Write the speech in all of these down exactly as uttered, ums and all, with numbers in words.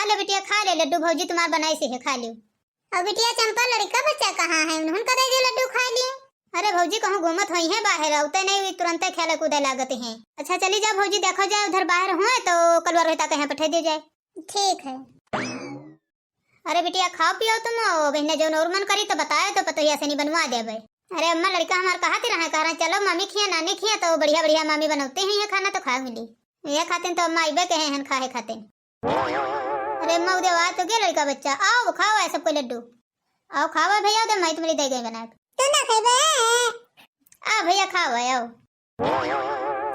लो बिटिया, खा ले लड्डू, भौजी तुम्हार बनाइस है, खा लियो। अब बिटिया चंपा, लड़का बच्चा कहाँ है? उन्हन का दे दियो लड्डू खा लिए। अरे भौजी, कहूँ घूमत होइहैं बाहर, अउते नहीं तुरंते खेले कूदे लागत हैं। अच्छा चली जाओ भौजी, देखो जाए उधर बाहर हुए तो कलुआ रोहिता के यहाँ पठा दियो जाए। ठीक है। अरे बिटिया, खाओ पियो तुम, ओ बहिने, जौन और मन करी तो बताए तो पतोहिया से नहीं बनवा देबे। अरे अम्मा, लड़का हमार कहत ही रहे, कह रहे चलो मामी खिया, नानी खिया, तो बढ़िया बढ़िया मामी बनौते हैं ये खाना तो खाए मिली। ये खातिन तो अम्मा अइबे कहे हैं खाए खातिन। अरे अम्मा, उदे आवा तो गया लड़का बच्चा, आओ खाओ आए सबको लड्डू, आओ खाओ भैया, उदे माई तुम्हारी दे गई बना के। तू ना खेबे? आ भैया खाओ आए, आओ।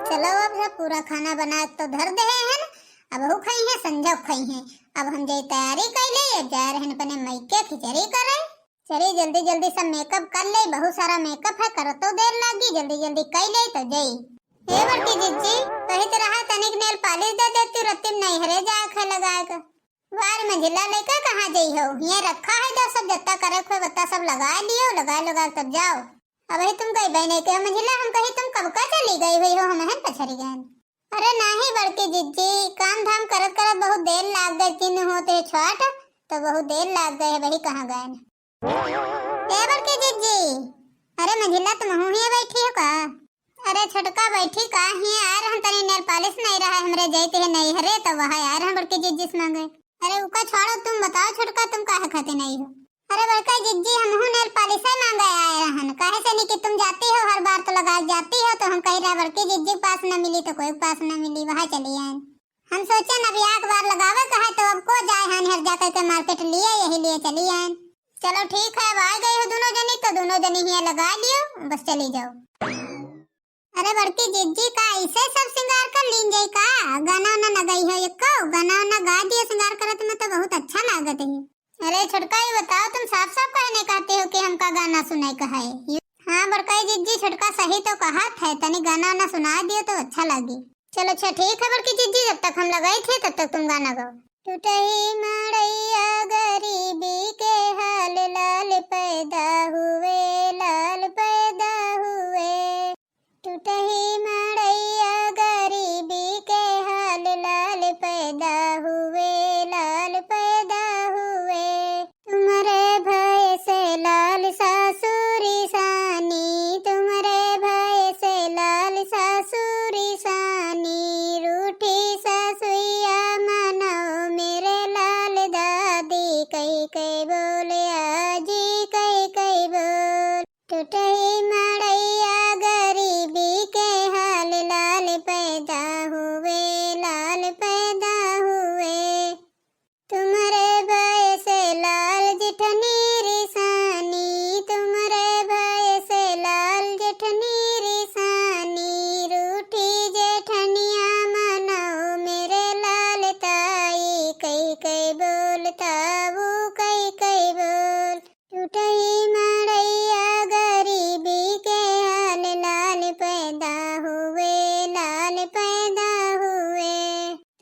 चलो अब सब पूरा खाना बना के तो धर दे हैं, अब हु खाई हैं, संझा खाई हैं। अब हम जाई तैयारी कर ले, अब जा रहे हैं अपने मायके खिचड़ी करे। चली जल्दी जल्दी सब मेकअप कर ले, बहुत सारा मेकअप है, करतो देर लागी, जल्दी जल्दी कर ले तो जाई। ए बड़की जिज्जी, कही तो रहा तनिक नेल पालिश दे देती, रत्ती में नैहरे जाए खाए लगाए के। वार मंझिला लइका कहाँ जाई हो, हियाँ रखा है दो सब जत्ता करे खोए बत्ता सब लगा लियो, लगा लगा तब जाओ। अबही तुम गई बहने के मंझिला, हम कही तुम कब का चली गई हुई हो, हम हन पछरी गए। अरे नाही बड़की जिज्जी, काम धाम करत करत बहुत देर लाग गई, तीन होते छोट तो बहुत देर लाग गए, वही कहाँ गए न। ए बड़की जिज्जी, अरे मंझिला तुम हूँ हियाँ बैठी हो का? अरे छोटका बैठी का हियाँ, आए रहन तनी नेल पालिश नहीं रहा हमरे जाइत है नैहरे, तो वह आए रहन बड़की जिज्जी से मांगे। अरे उका छोड़ो, तुम बताओ छोटका तुम काहे खातिर नहीं हो? अरे बड़का जिज्जी, हमहू नेल पालिश है मांगे आए रहन, काहे से नहीं कि तुम जाती हो हर बार तो लगा जाती हो, तो हम कही रहा बड़की जिज्जी के पास न मिली तो कोई के पास न मिली, वहाँ चली आए। हम सोचन अब एक बार लगावे का है तो अब को जाए हन हर जाकर के मार्केट लिए, यही लिए चली आए। चलो ठीक है, अब आ गई हो दोनों जनी तो दोनों जनी हियाँ लगा लियो, बस चली जाओ। अरे बड़की जिज्जी का ऐसे सब सिंगार कर लीन जाई का? गाना वाना न गई हो एको? गाना वाना गा दियो, सिंगार करत में तो बहुत अच्छा लागत है। अरे छोटका, ये बताओ तुम साफ साफ काहे नहीं कहते हो कि हमका गाना सुनाई का है? हाँ बड़का जिज्जी, छोटका सही तो कहत है, तनी गाना वाना सुना दियो तो अच्छा लागी। चलो अच्छा ठीक है बड़की जिज्जी, जब तक हम लगाई थे तब तक तुम गाना गाओ। टूटही मड़ैया गरीबी के हाल लाल पैदा हुए, लाल पैदा हुए। टूटही मड़ैया गरीबी के हाल लाल पैदा हुए, लाल पैदा हुए। तुम्हरे भय से लाल सासुरी सानी, तुम्हरे भय से लाल सासुरी सानी। रूठी सासुइया मनाओ मेरे लाल दादी, कई कई बोल आजी, कई कई बोल। टूटही मड़ैया गरीबी के हाल लाल पैदा हुए, लाल पैदा हुए। तुम्हरे भय से लाल जेठनी रिसानी, तुम्हरे भय से लाल जेठनी रिसानी। रूठी जेठनिया मनाओ मेरे लाल ताई, कई कई बोल ताऊ कई कई बोल। टूटही मड़ैया गरीबी के हाल लाल पैदा हुए, लाल पैदा हुए।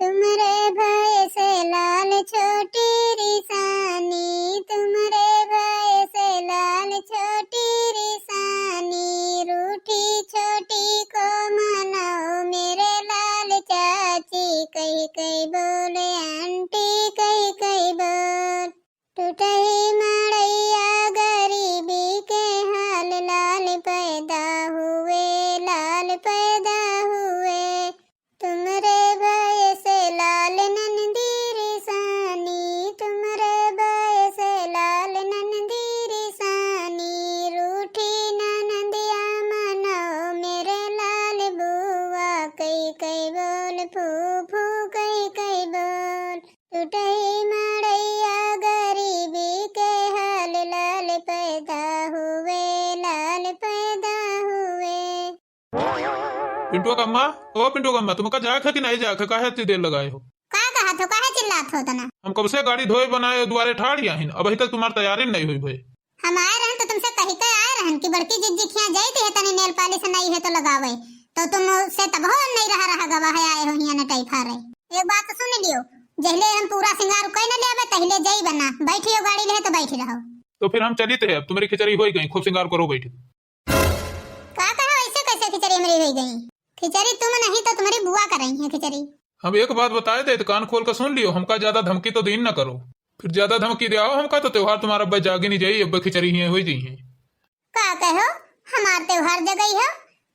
तुम्हरे भय से लाल छोटी रिसानी, तुम्हरे भय से लाल छोटी रिसानी। रूठी छोटी को मनाओ मेरे लाल चाची, कई कई बोल आंटी, कई कई बोल। टूटही मड़ैया गरीबी के हाल लाल पैदा हुए, लाल पैदा हुए। तुम्हरे भय से लाल ननदी रिसानी, तुम्हरे भय से लाल ननदी रिसानी। रूठी ननदिया मनाओ मेरे लाल बुआ, कई कई बोल फू फू, कई कई बोल। टूटही मड़ैया गरीबी के हाल लाल पैदा हुए, लाल पैदा हुए। पिंटुआ का अम्मा, ओ पिंटुआ का अम्मा, तुमका जाए खा कि नहीं जाए खा? काहे इतनी देर लगाए हो? का कहत हो, काहे चिल्लात हो तना? हम कब से गाड़ी धोए बनाए दुआरे ठाड़ आहिन, अबही तक तुम्हार तैयारी नहीं हुई भई। हम आए रहन तो तुमसे कही के आए रहन कि बड़की जिज्जी खिया जाई थे, तनी नेल पालिश नहीं है तो लगावे, तो तुमसे तबहो नहीं रहा, रहा गवा है आए हो हिया नटाई फारे। एक बात सुन लियो, जहिले हम पूरा सिंगार कई न लेबे तहिले जाई बना, बैठियो गाड़ी ले तो बैठ रहो। तो फिर हम चली थे, अब तुम्हारी खिचड़ी होई गई, खूब सिंगार करो बैठ। का कहा, ऐसे कैसे खिचड़ी हमारी होई गई? खिचड़ी तुम नहीं तो तुम्हारी बुआ कर रही है खिचड़ी। हम एक बात बताए दे, तो कान खोल के सुन लियो, हमका ज्यादा धमकी तो दीन न करो। फिर ज्यादा धमकी दे आओ हमका, तो त्योहार तुम्हारा अब्बे जागे नहीं जाई, अब्बे खिचड़ी हिये होई जाई है। का कहो, हमार त्योहार जगई हो,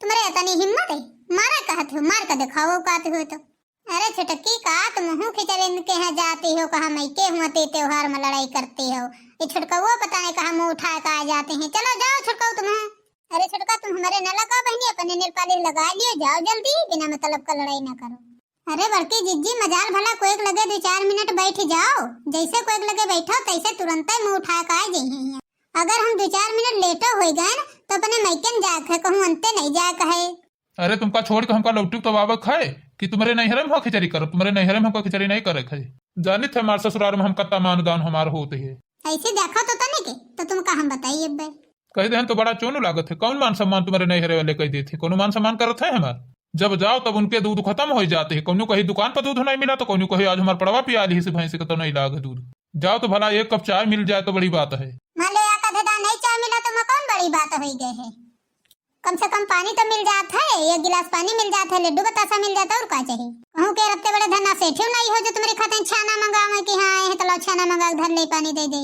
तुम्हारे इतनी हिम्मत है, मारा कहत हो, मार के दिखाओ औकात हो तो। अरे छुटकी, का तुम हूँ खिचड़ी के यहाँ जाती हो, कहा मइके हुआ ते त्योहार में लड़ाई करती हो। ये छुटकवो पता नहीं कहाँ मुँह उठा के आ जाते हैं। चलो जाओ छुटकऊ तुम। अरे छुटका, तुम हमारे न लगाओ बहनी, अपने nail polish लगा लियो, जाओ जल्दी, बिना मतलब का लड़ाई ना करो। अरे बड़की जिज्जी, मजाल भला कोई के लगे दो चार मिनट बैठ जाओ, जैसे कोई के लगे बैठो तैसे तुरंत ही मुँह उठा के आ जाइए। अगर हम दो चार मिनट लेटो हो गए न, तो अपने मइके न जाए कहे, कहूँ अंते नहीं जाए कहे। अरे तुमका छोड़ के हमका लौटू तो आवे खाए कि तुम्हारे नैहरे में हो खिचड़ी करब, तुम्हारे नैहरे में हमका खिचड़ी नहीं करे खाए। जानित है हमार ससुराल में हम कत्ता मान दान हमार होते है। ऐसे देखो तो तनिक, तो तुमका हम बताई अब्बे। कह देहन तो बड़ा चोनू लागत है, कौन मान सम्मान तुम्हारे नैहरे वाले कह देते, कौनो मान सम्मान करत है हमार? जब जाओ तब उनके दूध खत्म हो जाते है, कौनो कही दुकान पर दूध नहीं मिला तो कौनो कही आज हमार पड़वा पिया ली से भैंस के तो नहीं लाग दूध। जाओ तो भला एक कप चाय मिल जाए तो बड़ी बात है। मान लो या कदे दा नहीं चाय मिला तो मैं कौन बड़ी बात हो गए है? कम से कम पानी तो मिल जात है, एक गिलास पानी मिल जात है, लड्डू बतासा मिल जाता, और का चाहिए? कहूँ के रत्ते बड़े धना सेठियो नहीं हो जो तुम्हारे खाते छाना मंगावे कि हाँ आए हैं तो लाओ छाना मंगा के धर ले पानी दे दे।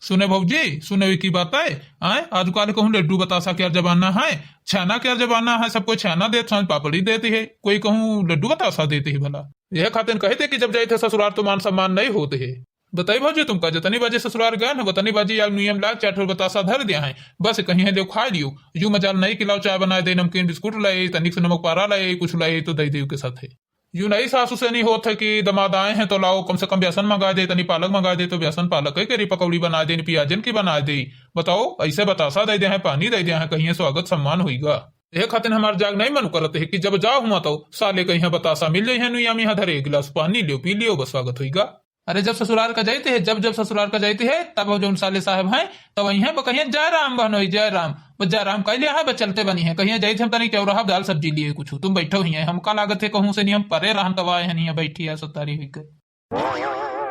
सुने भौजी, सुने की बात है, आए आजकल कहूँ लड्डू बतासा क्या जमाना है, छाना क्या जमाना है, सबको छाना देत सांझ पापड़ी देती है, कोई कहूँ लड्डू बतासा देती है भला। यह खातिर कहते कि जब जाए थे ससुराल तो मान सम्मान नहीं होते है। बताई भौजी, तुमका जतनी बाजी ससुराल गए हैं, वतनी बाजी यार नियम लाग चार ठो बतासा धर दिया है, बस कहीं है जो खा लियो, यू मजाल नहीं कि लाओ चाय बनाए दे, नमकीन बिस्कुट लाए, तनिक से नमक पारा लाए, कुछ लाए तो दे दे के साथ है। यू नहीं सासू से नहीं होत है कि दमाद आए हैं तो लाओ कम से कम बेसन मंगा दे, तनी पालक मंगा दे, तो बेसन पालक के केरी पकौड़ी बना दे, प्याजन की बना दे। बताओ, ऐसे बतासा दे दे हैं, पानी दे दे हैं, कहीं स्वागत सम्मान होइगा। यह खातिर हमार जाग नहीं मन करत है कि जब जाओ हुआ तो साले कहीं बतासा मिल जाए है, नुया में धरे एक गिलास पानी लियो, पी लियो, बस स्वागत होइगा। अरे जब ससुराल का जाते है, जब जब ससुराल का जाते है, तब वो जौन साले साहब हैं, तब वहीं हैं, वो कहिए, "जय राम बहनोई, जय राम।" बस जय राम कह लिया है, बस चलते बनी है। कहिए, "जाइत हम तनी चौराहा दाल सब्जी लिए कुछ, तुम बैठो ही है।" हमका लागत है कहूँ से नहीं, हम परे रहन तब आए हैं, नहीं बैठी है, सतारी हुई के।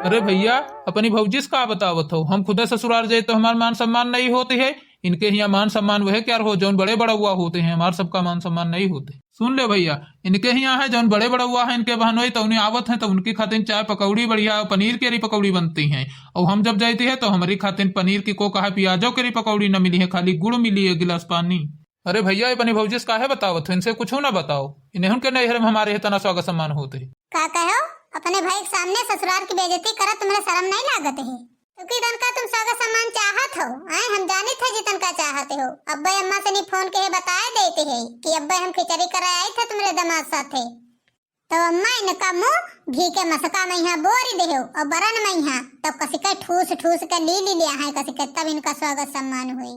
अरे भैया, अपनी भौजी से का बतावत हो? हम खुदे ससुराल जाए तो हमार मान सम्मान नहीं होती है, इनके हियाँ मान सम्मान वह क्या हो, जौन बड़े बड़ौआ होते हैं, हमार सबका मान सम्मान नहीं होते। सुन ले भैया, इनके हियाँ है जौन बड़े बड़ौआ है, इनके बहनोई तो उन्हें आवत हैं तो उनकी खातिर चाय पकौड़ी बढ़िया पनीर केरी पकौड़ी बनती हैं, और हम जब जाती है तो हमारी खातिर पनीर की को कहा प्याजो केरी पकौड़ी न मिली है, खाली गुड़ मिली है गिलास पानी। अरे भैया, अपनी भौजी से काहे बतावत हो, इनसे कुछ ना बताओ, इन्हें उनके नैहर में हमारे इतना स्वागत सम्मान होते है। का कहो, अपने भाई के सामने ससुराल की बेइज्जती करत तुम्हारे शर्म नहीं लागत है? तो की तनका तुम स्वागत सम्मान चाहत हो? आए हम जानित है जी तनका चाहते हो। अब्बे अम्मा से नहीं फोन के बताए देते है कि अब्बे हम खिचड़ी कराए आई थे तुम्हारे दामाद साथे। तो अम्मा इनका मुंह घी के मसका में यहाँ बोरी देहो और बरन में यहाँ तो कसी के ठूस ठूस के ली ली लिया है कसी के, तब इनका स्वागत सम्मान हुई।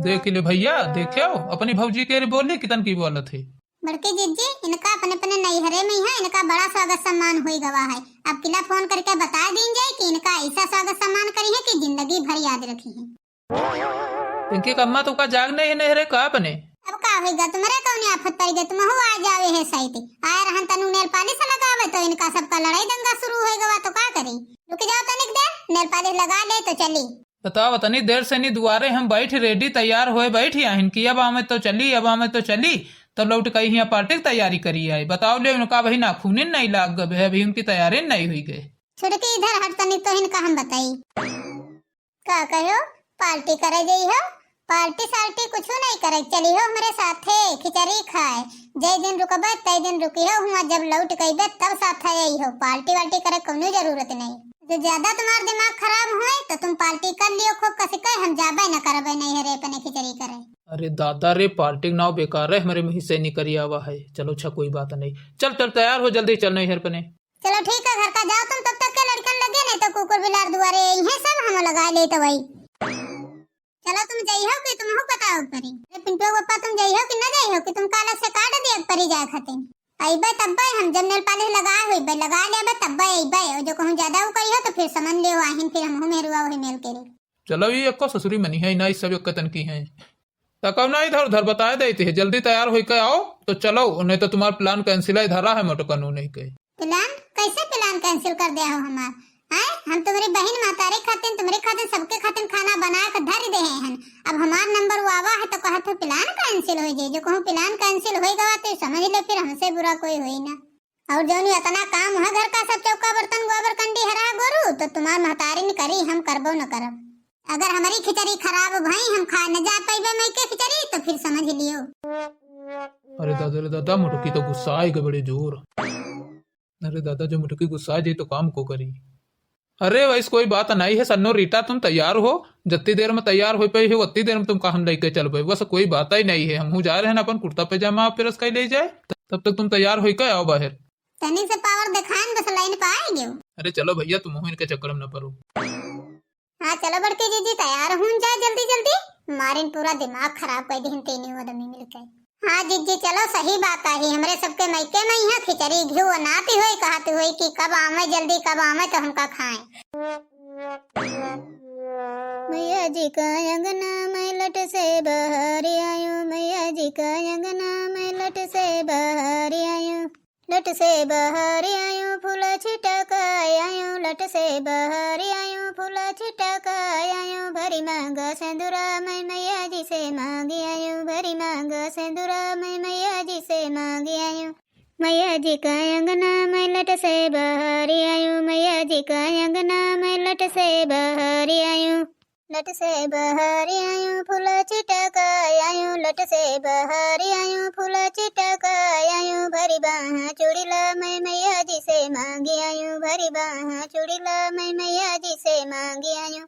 देख ले भैया, देखो अपनी भौजी के रे बोली कितन की बोलत है। बड़की जिज्जी, इनका अपने अपने नैहरे में है, इनका बड़ा स्वागत सम्मान हुई गवा है। अब किला फोन करके बता दीन जाए कि इनका ऐसा स्वागत सम्मान करी है कि जिंदगी भर याद रखी है। इनके कम्मा तो का जाग नहीं है नैहरे का अपने। अब का होइगा, तुम्हारे कौन आफत पड़ गए, तुम हो आ जावे है सही। आए रहन तनु नेल पालिश लगावे तो इनका सबका लड़ाई दंगा शुरू हो गवा तो का करी। रुक जाओ तनिक देर, नेल पालिश लगा ले तो चली। बताओ, इतनी देर से नहीं दुआरे हम बैठ, रेडी तैयार होए बैठ आहिन कि अब आवे तो चली, अब आवे तो चली, तब लौट के यहाँ पार्टी की तैयारी करी आई। बताओ ले, उनका अभी नाखूनिन नहीं लाग गए, अभी उनकी तैयारी नहीं हुई गए। छुटकी इधर हट तनी, तो इनका हम बताई। का कहो, पार्टी करे जई हो? पार्टी सार्टी कुछ नहीं करे, चली हो हमरे साथे खिचड़ी खाए। जय दिन रुकबे, तय दिन रुकी हो, हुआ जब लौट के अइबे तब साथे आई हो। पार्टी वार्टी करे कोनो जरूरत नहीं। जो ज्यादा तुम्हार दिमाग खराब हुए तो तुम पार्टी कर लियो खूब कस के, हम जाबे न करबे नैहरे अपने खिचड़ी करे। अरे दादा रे, पार्टी के नाव बेकार है, हमरे मुँह से निकरी आवा है। चलो अच्छा, कोई बात नहीं, चल चल तैयार हो, जल्दी चल नैहर पने। चलो ठीक है, घर का जाओ तुम, तब तक के लड़कन लगे नहीं तो कुकुर बिलार दुआरे यही सब हम लगा ले तो वही। चलो तुम जाई हो कि तुम हो बताओ परी। अरे पिंटू पापा, तुम जाई हो कि ना जाई हो कि तुम काला से काट दिया परी जाए खातिर। अइबे तब्बे हम जब नेल पालिश लगाए होइबे, लगा लेबे तब्बे अइबे। और जो कहूँ ज्यादा हो कही हो तो फिर समझ लियो आहिन, फिर हमहू मेहरुआ वही मेल के रे। चलो ये एक्को ससुरी मनी है ना, इस सब एक तन की है। तकाओ ना इधर उधर बताए देते हैं, जल्दी तैयार होके आओ तो चलो, नहीं तो तुम्हारा प्लान कैंसिल है, धरा है मोटकनू नहीं के। प्लान? कैसे प्लान कैंसिल कर दिया हो हमार? हैं? हम तुम्हारी बहन महतारी खातिर, तुम्हारे खातिर, सबके खातिर खाना बना के धर दे हैं। अब हमार नंबर वो आवा है तो कहत हो प्लान कैंसिल हो जाए। जो कहूँ प्लान कैंसिल हो गवा तो समझ लो फिर हमसे बुरा कोई होई ना। और जौन ये इतना काम है घर का, सब चौका बर्तन गोबर कंडी हरा गोरू, तो तुम्हार महतारिन करी, हम करबो न करब। अगर हमारी खिचड़ी खराब भई, हम खा न जा पइबे मइके खिचड़ी, तो फिर समझ लियो। अरे दादा रे दादा, मुटकी तो गुस्सा आइगे बड़े जोर। अरे दादा, जो मुटकी गुस्सा जाई तो काम को करी। अरे वैसे कोई बात नहीं है सन्नो रीटा, तुम तैयार हो, जत्ती देर में तैयार होइ पइहो, वत्ती देर में तुमका हम लइके चलबे, बस कोई बात ही नहीं है। हमहू जा रहे हैं अपन कुर्ता पैजामा प्रेस कइ ले जाए, तब तक तुम तैयार होइ के आओ बाहर। तनी से पावर दिखाएन, बस लाइन पे आए गयो। अरे चलो भैया, तुम इनके चक्कर में न पड़ो। हाँ चलो बड़की जीजी, तैयार हुन जाए जल्दी जल्दी, मारिन पूरा दिमाग खराब कइ दिहिन तीनों आदमी मिलके। हाँ जीजी चलो, सही बात आही, हमरे सबके मइके में यहाँ खिचड़ी घिउ अनाती होई, कहती होई कि कब आवे जल्दी, कब आवे तो हमका खाएं। मैया जी का अंगना में लट से बहारी आयो, मैया जी का अंगना में लट से बहारी आयो। लट से बहारी आयो, फूला छिटका आयो, लट से बहारी आयो, फूला छिटका आयो। भरी मांगा सेंदुरा मैं मैया जी से मांगी आयो, भरी मांगा सेंदुरा मैं मैया जी से मांगी आयो। मैया जी का अंगना में लट से बहारी आयो, मैया जी का अंगना में लट से बहारी आयो। लट से बहारी आयो, फूला छिटका आयो, लट से बहारी आयो, फूला छिटका आयो। भरी बाहा चूड़ी ला मैं मैया जी से मांगी आयो, भरी बाहा चूड़ी ला मैं मैया जी से मांगी आयो।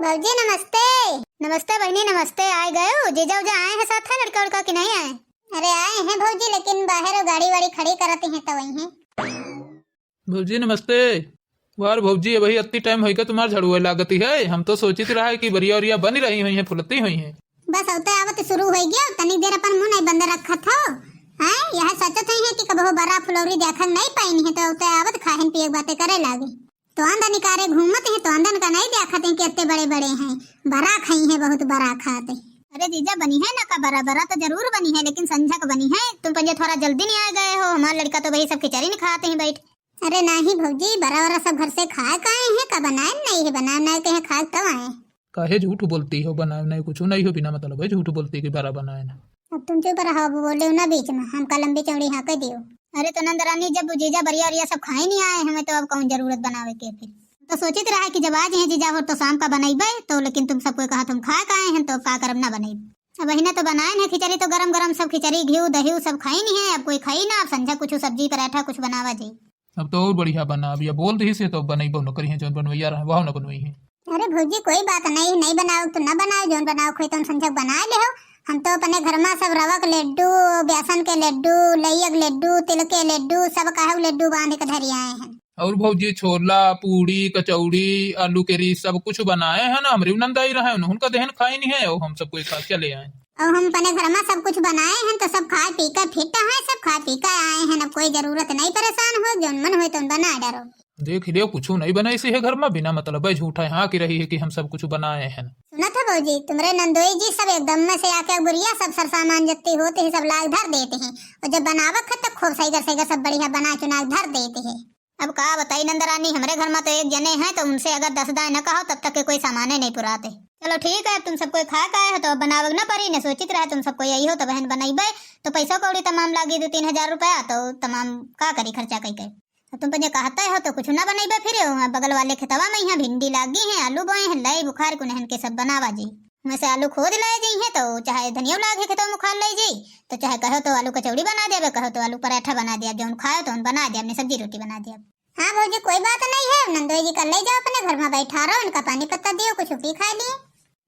भौजी नमस्ते। नमस्ते बहिनी नमस्ते, आए गयो? जीजा उजा आए हैं साथ है, लड़का उड़का कि नहीं आए? अरे आए हैं भौजी, लेकिन बाहर वो गाड़ी वाड़ी खड़ी करत हैं तो वही हैं। भौजी नमस्ते। वाह रे भौजी, अबही अत्ती टाइम होइगा तुम्हार झड़ुए लागती है। हम तो सोचित रहा है कि बरिया उरिया बनी रही हुई हैं, फुलती हुई हैं। बस अवते आवत शुरू होइ गया, तनी देर अपन मुंह नहीं बंद रखत हो। हैं, यह सोचत ही है कि कबहो बरा फुलौरी देखल नहीं पाइन है, तो अवते आवत खाहिन पिए बातें करे लागे। तो अंदर निकारे घूमत हैं, तो अंदर का नहीं देखत हैं कि अत्ते बड़े बड़े हैं, बरा खाई हैं, बहुत बरा खाते। अरे जीजा बनी है ना का बरा, बरा तो जरूर बनी है, लेकिन संझक बनी है। तुम पंजे थोड़ा जल्दी नहीं आ गए हो, हमार लड़का तो वही सब खिचड़ी नहीं खाते हैं बैठ। अरे नाही भौजी, बरा वरा सब घर से खाए का आए हैं, का बनाए नहीं है, बनाए बनाए के हैं खाए तब आए। काहे झूठ बोलती हो, बनाए नहीं कुछ नहीं हो, बिना मतलब है झूठ बोलती कि बरा बनाए ना। अब तुम चुप रहो, अब बोले ना बीच में, हमका लंबी चौड़ी हाँके दियो। अरे तो नंदरानी, जब जीजा बरिया उरिया सब खाए नहीं आए हमें, तो अब कौन जरूरत बनावे के फिर? तो सोचित रहा कि जब आज हैं जीजा हो तो शाम का बनइबे, तो लेकिन तुम सबको कहा तुम खाए का आए हैं, तो का करब ना बनइब। अब अहिने तो बनाए हैं खिचड़ी, तो गरम गरम सब खिचड़ी, घिउ, दही सब खाई नहीं है। अब कोई खाई ना, अब संझा कुछ सब्जी, पराठा कुछ बनावा जाई। अब तो और बढ़िया बना, अब ये बोल दही से तो बनइबो न करी है, जौन बनवैया रहे, वह न बनवई है। अरे भौजी, कोई बात नहीं, नहीं बनाओ तो ना बनाओ, जौन बनाओ खोई तो हम संझक बना ले हो। हम तो अपने घर में सब रवा के लड्डू, बेसन के लड्डू, लइया के लड्डू, तिल के लड्डू, सब कहू लड्डू बांध के धरी आए हैं। और भौजी, छोला, पूड़ी, कचौड़ी, आलू के री, सब कुछ बनाए हैं ना, हमरे नंदाई रहे, उनका देहन खाई नहीं है, और हम सब कोई खा चले आए। और हम अपने घर में सब कुछ बनाए हैं, तो सब खाए पी के फिट हैं, सब खाए पी के आए हैं, अब कोई जरूरत नहीं परेशान हो, जौन मन होए तो बनाए डरो। देख लियो, कुछ नहीं बनाई से है घर में, बिना मतलब है झूठा है, हाँ की रही है कि हम सब कुछ बनाए हैं। सुनत हो भौजी, तुम्हरे नंदोई जी सब एकदम में से आके गुरिया सब सरसामान जत्ती होते हैं, सब लाग धर देते हैं, और जब बनावक है तो खूब सही कर सही कर सब बढ़िया बना चुना के धर देते हैं। अब का बताई नंदरानी, हमरे घर में तो एक जने हैं, तो उनसे अगर दस दाएं न कहो, तब तक के कोई सामाने नहीं पुराते। चलो ठीक है, अब तुम सब कोई खा के आए हो, तो अब बनावे के न पड़ी, न सोचित रहे तुम सब कोई आई हो, तो बहन बनइबे, तो पैसा कौड़ी तमाम लागी दो तीन हजार रुपया, तो तमाम का करी खर्चा कई के। अब तुम पंजे कहते हो, तो कुछ ना बनइबे, फिर वहाँ बगल वाले खेतवा में यहाँ भिंडी लागी हैं, आलू बोए हैं, लई बुखार कुनहन के सब बनावा जी। में से आलू खोद लाए जइहें, तो चाहे धनिया लागे खेतवा में उखाड़ ले जी, तो चाहे कहो तो आलू कचौड़ी बना देबे, कहो तो आलू पराठा बना दिया, जौन खाओ तो बना दिया, अपने सब्जी रोटी बना दिया। हाँ भौजी, कोई बात नहीं है, नंदोई जी कर ले जाओ अपने घर में बैठा रहो, इनका पानी पत्ता दियो, कुछ पी खा लिए।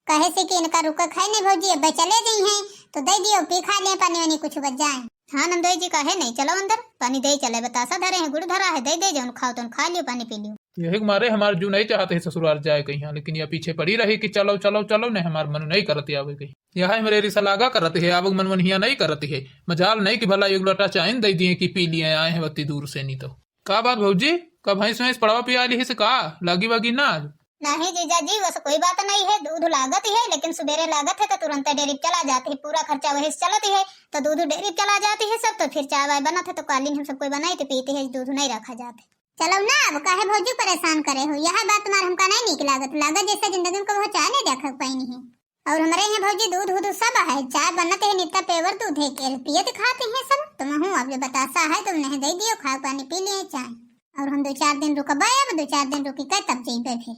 कहे से कि इनका रुका खाए नहीं भौजी, अब चले जइहें, तो दे दियो, पी खा लिए, पानी वानी कुछ बच जाए। हाँ नंदोई जी, काहे नहीं, चलो अंदर, पानी दे चले, बतासा धरे हैं, गुड़ धरा है, दे दे, जौन खाओ तो खा लियो, पानी पी लियो। यही के मारे हमार जू नहीं चाहत है ससुराल जाए कहीं, लेकिन यह पीछे पड़ी रही कि चलो, चलो, चलो, नहीं हमार मन नहीं करत आवे कहीं। यह हमरे रिसा लागा करत है, आवक मन मन हिया नहीं करत है। मजाल नहीं कि भला एक लोटा चाइन दे दिए कि पी लिए आए हैं अत्ती दूर से, नहीं तो। का बात भौजी, का भैंस वैंस पड़वा पिया ली से का? लागी वागी ना आज? नहीं जीजा जी, वैसे कोई बात नहीं है, दूध लागत ही है, लेकिन सुबेरे लागत है तो तुरंत डेयरी पे चला जाते है, पूरा खर्चा वही से चलत ही है, तो दूध डेयरी पे चला जाते है सब, तो फिर चाय वाय बनत है तो कालीन हम सब कोई बनाई तो पीते है, दूध नहीं रखा जाते। चलो ना, अब काहे भौजी परेशान करे हो, यह बात तुम्हारे हमका नहीं नीक लागत, लागत जैसे जिंदगी में कबो चाय नहीं देखा पाई नहीं है। और हमरे यहाँ भौजी दूध उध सब है, चाय बनत है, नित्ता पेवर दूध है के पियत खाते हैं सब। तुमहू अब जो बतासा है तुम नहीं दे दियो, खाओ पानी पी लिए चाय। और हम दो चार दिन रुकबे, अब दो चार दिन रुकी के तब जइबे फिर।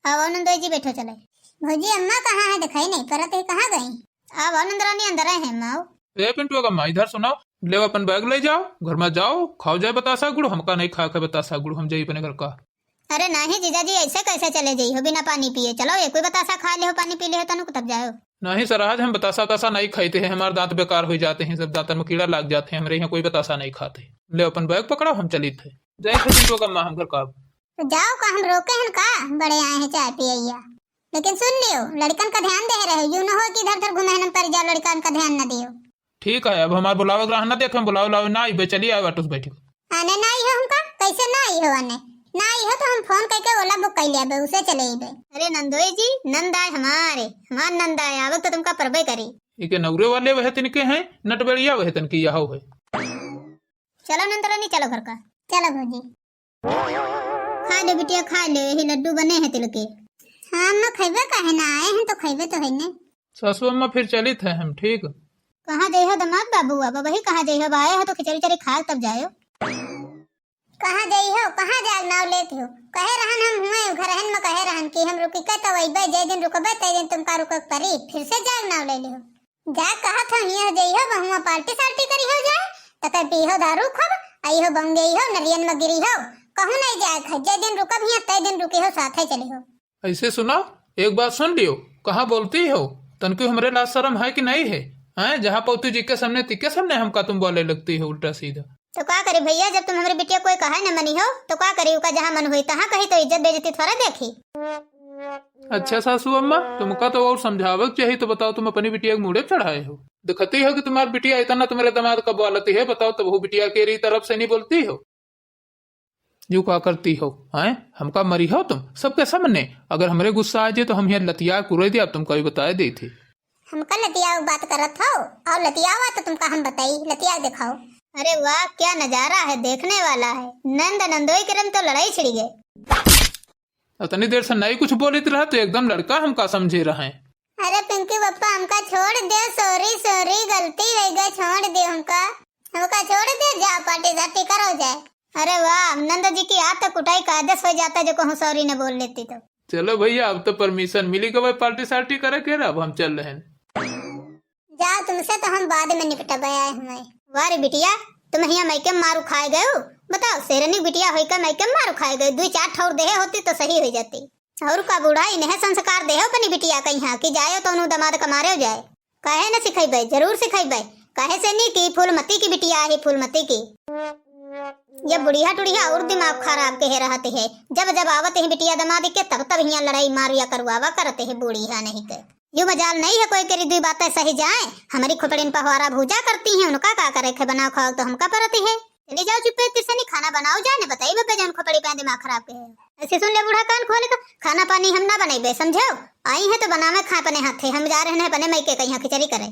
आओ नंदोई जी, बैठो चले। भौजी, अम्मा कहाँ है? दिखाई नहीं पड़त है, कहाँ गई? आओ, आओ नंदरानी, अंदर आए हैं, अम्मा, आओ। ए पिंटू का अम्मा, इधर सुनाओ, ले अपन बैग ले जाओ, घर में जाओ, खाओ जाए बतासा गुड़, हमका नहीं खा के बतासा गुड़, हम जाई अपने घर का। अरे नहीं जीजा जी, ऐसे कैसे चले जाई हो बिना पानी पिए? चलो, एक कोई बतासा खा ले हो, पानी पी ले हो, तनु तब जाओ। नहीं सर, आज हम बतासा उतासा नहीं खाते हैं, हमारे दांत बेकार हो जाते हैं, सब दांतन में कीड़ा लग जाते हैं, हमरे यहाँ कोई बतासा नहीं खाते। ले अपन बैग पकड़ो, हम चलित है। जय हो पिंटू का अम्मा, हम घर का। तो जाओ का, हम रोके हैं का? बड़े आए हैं चाय पियैया। लेकिन सुन लियो, लड़कन का ध्यान दे रहे, यूं न हो कि इधर उधर घूमे हैं, पर जाओ, लड़कन का ध्यान न दियो। ठीक है, अब हमार बुलावे के राह न देखे, हम बुलावे लावे ना आइबे, चली आए ऑटो से बैठी। आने ना आई हो हमका, कैसे ना आई हो आने? ना आई हो तो हम फोन करके ओला बुक कर लिया बे, उसे चले आइबे। अरे नंदोई जी, नंद आए हमारे, हमार नंद आए, आवक तो तुमका परबे करी। इके नौरे वाले वह तिनके हैं, नटबेड़िया वह तनकी यहो है। चलो नंदरानी, चलो घर का। चलो भौजी। खा ले बिटिया, खा ले, यही लड्डू बने हैं तिल के। हाँ अम्मा, खैबे काहे ना, आए हैं तो खैबे तो है ने। सासू अम्मा, फिर चलित है हम, ठीक? कहाँ जइहो दामाद बाबू, अब वही कहाँ जइहो, अब आए हो तो खिचड़ी उचड़ी खाए तब जायो। कहाँ जइहो, कहाँ जाए नाव लेत हो? कहे रहन हम हुए घरहन में, कहे रहन कि हम रुकी के तो अइबे, जे दिन रुकबे ते दिन तुमका रुके के परी, फिर से जाए नाव ले लिहो। जा कहत हो हियाँ जइहो, बहुआ पार्टी सार्टी करिहो जाए, तके पीहो दारू खूब, अइहो बंगेइहो, नरियन में गिरिहो, कहूँ नहीं जाए खाए, जे दिन रुकब हियाँ ते दिन रुकिहो, साथे चलिहो। ऐसे सुनाओ, एक बात सुन लियो, कहाँ बोलती हो? तनको हमरे लाज शरम है कि नहीं है? हैं, जहाँ पौती जी के सामने, तिके सामने हमका तुम बोले लगती हो उल्टा सीधा। तो का करी भैया, जब तुम हमरे बिटिया कोई कहे न मनी हो, तो का करी, उका जहाँ मन होई तहाँ कही, तो इज्जत बेइज्जती थोड़ा देखी। अच्छा सासू अम्मा, तुमका तो और समझावे के चाहिए, तो बताओ तुम अपनी बिटिया के मूड़े पे चढ़ाए हो। दिखती हो कि तुम्हारी बिटिया इतना तुम्हारे दामाद का बोलती है, बताओ तब वो बिटिया के री तरफ से नहीं बोलती हो? यू का करती हो, हैं? हमका मरी हो तुम सबके सामने। अगर हमरे गुस्सा आ जाए तो हम यहाँ लतिया कुरे दे, अब तुमका भी बताए देते। हमका लतियाओ बात करत हो, और लतियावा तो तुमका हम बताई, लतिया दिखाओ। अरे वाह, क्या नजारा है, देखने वाला है। नंद नंदोई के रम तो लड़ाई छिड़ गए। इतनी देर से नहीं कुछ बोलित रहा तो एकदम लड़का हमका समझे रहे। अरे पिंकी पप्पा, हमका छोड़ दे, सॉरी सॉरी, गलती हो गई, छोड़ दे हमका, हमका छोड़ दे, जा पार्टी सार्टी करो जाए। अरे वाह, नंद जी की आत कुटाई कायदे से हो जाता जो कहूँ सॉरी न बोल लेती तो। चलो भैया, अब तो परमिशन मिली गवा पार्टी सार्टी करे के, अब हम चल रहे हैं। जाओ, तुमसे तो हम बाद में निपटबे आए हुए। वाह रे बिटिया, तुम हियाँ मायके में मारू खाए गयो। बताओ, शेरनी बिटिया होइके मायके में मारू खाए गयो, दुई चार ठौर देहे होती तो सही हो जाती। और का बूढ़ा इन्हें संस्कार देहो अपनी बिटिया का यहाँ कि जायो तो उन्हू दामाद का मारे जाए। काहे न सिखैबे, जरूर सिखैबे। काहे से नी कि फूलमती की बिटिया है, फूलमती की। ये बुढ़िया टुढ़िया और दिमाग खराब के है रहती है, जब जब आवत है बिटिया दामाद के तब तब हियाँ लड़ाई मारिया करवावा करते है बुढ़िया नहीं के। यू मजाल नहीं है कोई करी दुई बातें सही जाए। हमारी खोपड़िन पहवारा भूजा करती हैं, उनका का करे खे, बनाओ खाओ तो हमका परती है। चली जाओ चुप्पे तिरसनी, खाना बनाओ जाए ने बताई बब्बे जौन खोपड़ी पे दिमाग खराब के है। ऐसे सुन ले बूढ़ा कान खोले का, खाना पानी हम ना बनैबे समझो। आई है तो बनावे खा अपने हाथे, हम जा रहे हैं अपने मायके कहीं खिचड़ी करे।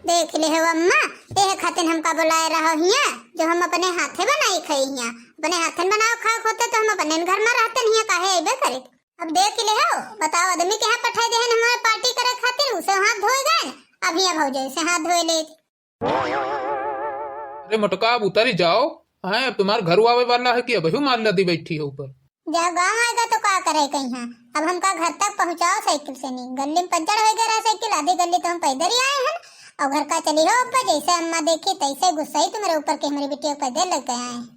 देख ले हो अम्मा, एह खातिर हमका बुलाए रहो हियाँ, जो हम अपने हाथे बनाई खाई हियाँ। अपने हाथन बनाओ खाओ होते तो हम अपने घर में रहते नहीं, काहे अइबे करे। अब देख ले हो, बताओ आदमी के यहाँ पठाई देहन हमारे पार्टी करे खातिर, उसे हाथ धोए गए, अब हियाँ भौजाई से हाथ धोए ले। अरे मोटका, अब उतरी जाओ। हैं, अब तुम्हार घर आवे वाला है कि अबहू मार लदी बैठी है ऊपर? जा गाँव आएगा तो का करे कहीं, अब हमका घर तक पहुँचाओ साइकिल से नहीं। गली में पंचर हो गया रहा साइकिल, आधी गली तो हम पैदल ही आए हैं। और घर का चली हो अब्बा, जैसे अम्मा देखी तैसे गुस्सा ही तुम्हारे ऊपर के हमारी बिटिया को पैदल लेके आए हैं।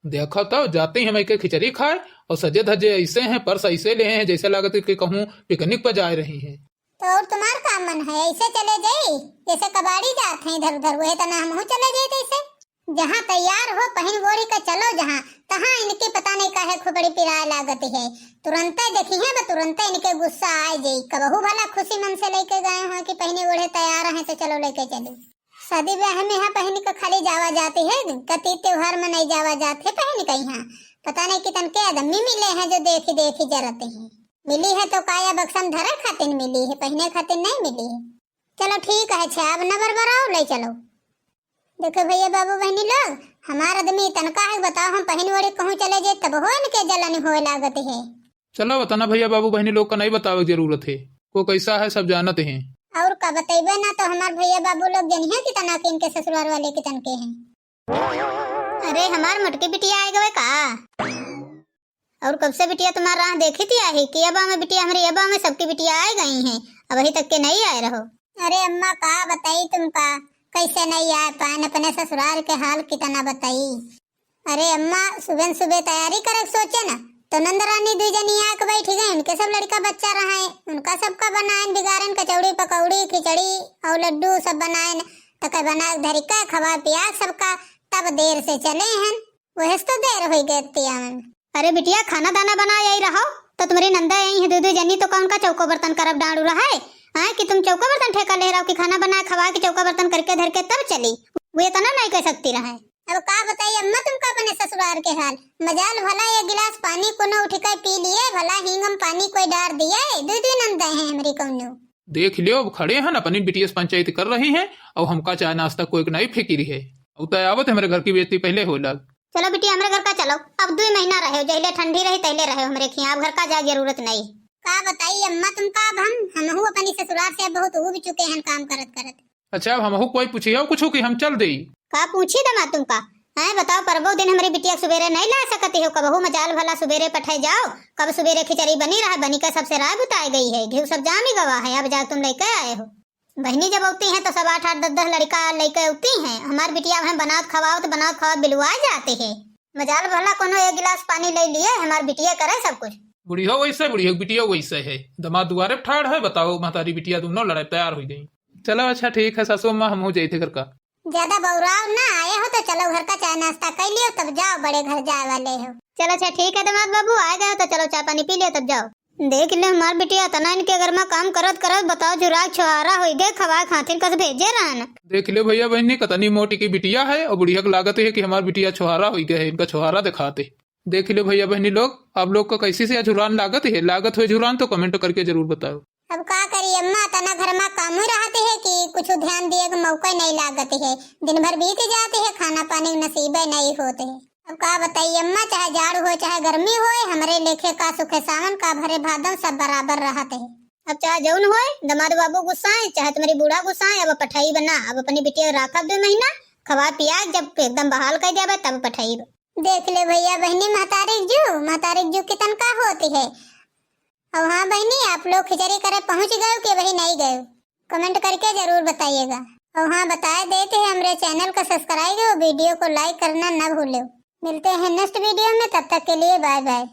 देखो तो, जाती हम एक खिचड़ी खाए और सजे धजे ऐसे हैं, पर्स ऐसे ले हैं जैसे लागत कि कहूँ पिकनिक पर जा रही हैं। तो और तुम्हार का मन है, ऐसे चले जाई जैसे कबाड़ी जात हैं इधर उधर, वही तना हमहू चले जाई तैसे। जहाँ तैयार हो पहिन ओढ़ी के चलो जहाँ तहाँ, इनके पता नहीं काहे खोपड़ी पिराए लागत है। तुरंते देखी है बा, तुरंते इनके गुस्सा आए जाई। कबहू भला खुशी मन से लेके गए हो कि पहिने ओढ़े तैयार हैं तो चलो लेके चली। शादी ब्याह में यहाँ पहिन के खाली जावा जाती है, कती त्योहार में नहीं जावा जात है पहिन के यहाँ। पता नहीं कितन के आदमी मिले हैं जो देखी देखी जरते हैं। मिली है तो काया बक्सम धरे खातिर मिली है, पहिने खातिर नहीं मिली है। चलो ठीक है, अच्छा अब न बरबराओ, ले चलो। देखो भैया बाबू बहनी लोग, हमार आदमी तनका है, बताओ हम पहिन ओढ़ी कहूँ चले जाए तब हो इनके जलन होए लागत है। चलो, इतना भैया बाबू बहनी लोग का नहीं बतावे के जरूरत है। वो कैसा है सब जानत हैं। और का बतइबे ना तो हमार भैया बाबू लोग जनिहे कितना के इनके ससुराल वाले कितन के हैं। अरे हमार मोटकी बिटिया आए गवे का? और कब से बिटिया तुम्हार राह देखी थी आही कि अब हमें बिटिया हमारी, अब हमें सबकी बिटिया आए गई हैं, अब अभी तक के नहीं आए रहो। अरे अम्मा का बताई तुमका, कैसे नहीं आए पाएन, अपने ससुराल के हाल कितना बताई। अरे अम्मा, सुबह सुबह तैयारी करे के सोचे ना, तो नंद रानी दुई जनी आके बैठी गई, इनके सब लड़का बच्चा रहे, उनका सबका बनाएन, बिगाड़ेन, कचौड़ी, पकौड़ी, खिचड़ी और लड्डू सब बनाएन, तो कह बना के धरी के खवा पिया सबका, तब देर से चले हैं, वही से तो देर हो गए तियावन। अरे बिटिया, खाना दाना बना यही रहो, तो तुम्हारी नंदा यही है, दो दो जनी, तो का उनका चौको बर्तन करब डांडू रहा है, हाँ, कि तुम चौको बर्तन ठेका ले रहो कि खाना बना खवा के चौका बर्तन करके धर के तब चली, वो इतना नहीं कह सकती रहे। अब का बताई अम्मा तुमका अपने ससुराल के हाल। मजाल भला एक गिलास पानी कोनो उठ के पी लिए, भला हींगम पानी कोई डार दिए, दू दू नंदे हैं हमरी कौनो। देख लियो, अब खड़े हैं अपनी बिटिया से पंचायत कर रही हैं, और हमका चाय नाश्ता कोई नहीं फिकिर है। और तय आवत हमरे घर की बेइज्जती पहले हो लग। चलो बिटिया, हमरे घर का चलो, अब दो महीना रहे, जहिले ठंडी रही तहिले रहे हमरे खियाँ, अब घर का जाए जरूरत नहीं। का बताई अम्मा तुमका, अब हम, हमहू अपनी ससुराल से बहुत उब चुके हैं काम करत करत। अच्छा, अब हमहू कोई पूछियो कुछ कि हम चल देई? का पूछी दमा तुमका? हैं, बताओ, परबो दिन हमरी बिटिया सुबेरे नहीं ला सकती हो, कबहू मजाल भला सुबेरे पठे जाओ, कब सुबेरे खिचड़ी बनी रहा, बनी का सबसे राय बुताई गई है, घिउ सब जामी गवा है, अब जाके तुम लेके आए हो। बहिनी जब अउती हैं तो सब आठ आठ दस दस लड़का लेके अउती हैं, हमार बिटिया वहीं बनावत खवावत बनावत खवावत बिलुआ जाते हैं। मजाल भला कोनो एक गिलास पानी ले लिए, हमार बिटिया करे सब कुछ। बुढ़ियो वैसे, बुढ़ियो बिटियो वैसे है, दमाद दुआरे ठाड़ है, बताओ, महतारी बिटिया दोनों लड़ाई तैयार हो गई। चलो अच्छा ठीक है सासू अम्मा, हम हो जाए थे घर का। ज्यादा बौराव ना, आए हो तो चलो घर का चाय नाश्ता कर लियो, तब जाओ, बड़े घर जाए वाले हो। चलो अच्छा ठीक है दामाद बाबू, आ गए हो तो चलो चाय पानी पी लियो तब जाओ। देख ले हमार बिटिया, तना इनके घर में काम करत करत बताओ जुराग छोहारा होई गए, खवाए खातिर कस भेजे रहन। देख ले भैया बहनी, कतनी मोटी की बिटिया है और बुढ़िया के लागत है कि हमार बिटिया छोहारा होई गए है, इनका छोहारा दिखाते। देख ले भैया बहनी लोग, आप लोग को कैसी से झुरान लागत है, लागत हुए झुरान तो comment करके जरूर बताओ। अब का करी अम्मा, तना घर में काम ही रहते है कि कुछ ध्यान दिए के मौका ही नहीं लागत है, दिन भर बीत जाते है, खाना पानी के नसीबे नहीं होते है। अब का बताई अम्मा, चाहे जाड़ होए चाहे गर्मी होए, हमरे लेखे का सुखे सावन का भरे भादव सब बराबर रहत है। अब चाहे जौन होए, दामाद बाबू गुस्साए चाहे तुम्हारी बूढ़ा गुस्साए, अब पठाई बना, अब अपनी बिटिया राखब दो महीना, खवा पिया जब एकदम बहाल कर देबे तब पठाई। देख ले भैया बहनी, महतारिक जू, महतारिक जू कितन का होती है। और हाँ बहनी, आप लोग खिचड़ी करे पहुँच गए कि वही नहीं गए, comment करके जरूर बताइएगा। और हाँ, बताए देते हैं हमरे channel को subscribe और video को like करना ना भूलो। मिलते हैं next video में, तब तक के लिए bye bye।